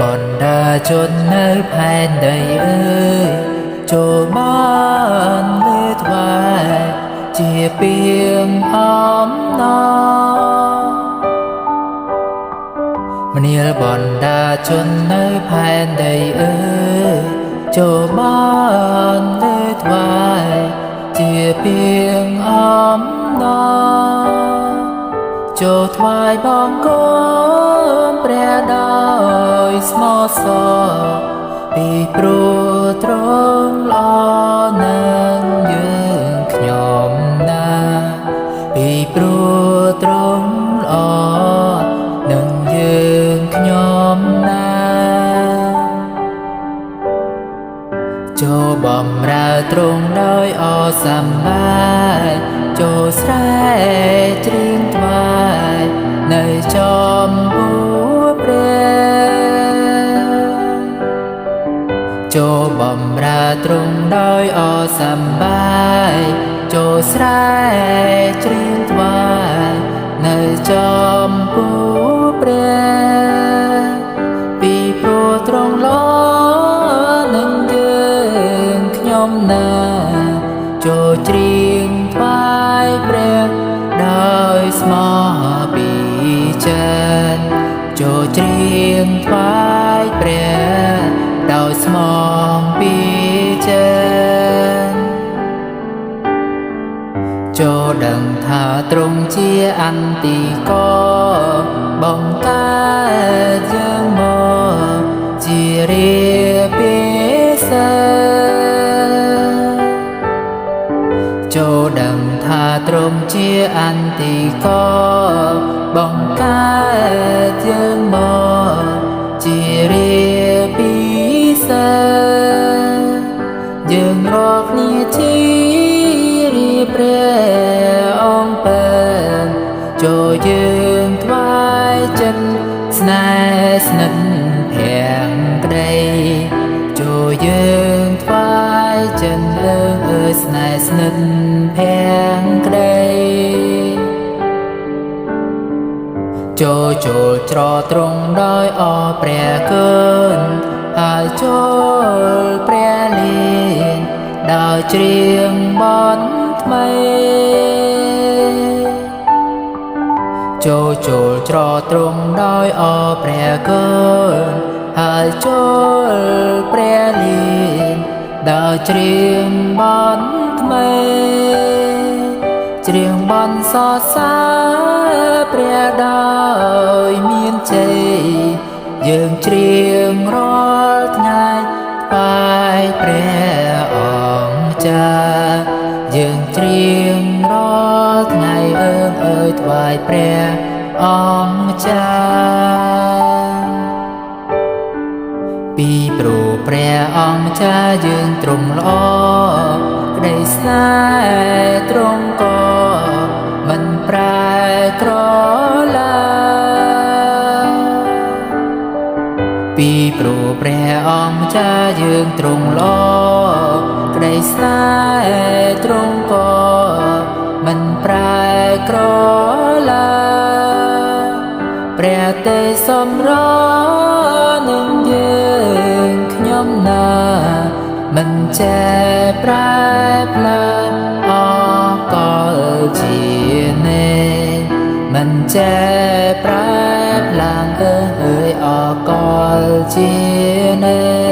បណ្ដាជននៅផែនដីអើយចូលបានលើថ្វាយជាពីងអំណរមនាលបណ្ដាជននៅផែនដីអើយចូលបានលើថ្វាយជាពីងអំណរចូលថ្វាយបង្គំព្រះដោយស្មោះសរពីព្រោះទ្រង់ល្អនឹងយើងខ្ញុំណាពីព្រោះទ្រង់ល្អនឹងយើងខ្ញុំណាចូលបំរើទ្រង់ដោយអសម្បាយចូលស្រែកច្រៀងថ្វាយនៅចំពោះព្រះចូលបំរើទ្រង់ដោយអសម្បាយចូលស្រែកច្រៀងថ្វាយនៅចំពោះព្រះពីព្រោះទ្រង់ល្អនឹងយើងខ្ញុំណាចូលច្រៀងថ្វាយព្រះដោយស្មោះពីចិត្តចូលច្រៀងថ្វាយព្រះដោយស្មោះពីចិត្តចូលដឹងថាទ្រង់ជាអន្តិកបង្កើតយើងមកជារាពិសេសចូលដឹងថាទ្រង់ជាអន្តិកបង្កើតយើងមកជារាពិសេសយើងរាល់គ្នាជារាព្រះអង្គពើចូលយើងថ្វាយចិត្តស្នេហ៍ស្និទ្ធភាំងក្តីចូលយើងថ្វាយចិត្តអើអើយស្នេហ៍ស្និទ្ធភាំងក្តីចូលចូលច្រត្រង់ដោយអព្រះគុណហើយចូលព្រះលានដោយច្រៀងបនថ្មីចូលចូលច្រត្រង់ដោយអព្រះគុណហើយចូលព្រះលានដោយច្រៀងបនថ្មីច្រៀងបនសរសើរព្រះដោយមានជ័យយើងច្រៀងរាល់ថ្ងៃថ្វាយព្រះអង្គចាយើងច្រៀងរាល់ថ្ងៃអើងអើយថ្វាយព្រះអង្គចាពីព្រោះព្រះអង្គចាយើងទ្រង់ល្អក្តីស្នេហ៍ទ្រង់ក៏មិនប្រែក្រឡើយពីព្រោះព្រះអង្គចាយើងទ្រង់ល្អក្តីស្នេហ៍ទ្រង់ក៏មិនប្រែក្រឡើយព្រះទេសម្រនឹងយើងខ្ញុំណាមិនចេះប្រែផ្លាអកលជានេមិនចេះប្រែផ្លាងអើយអកលជានេ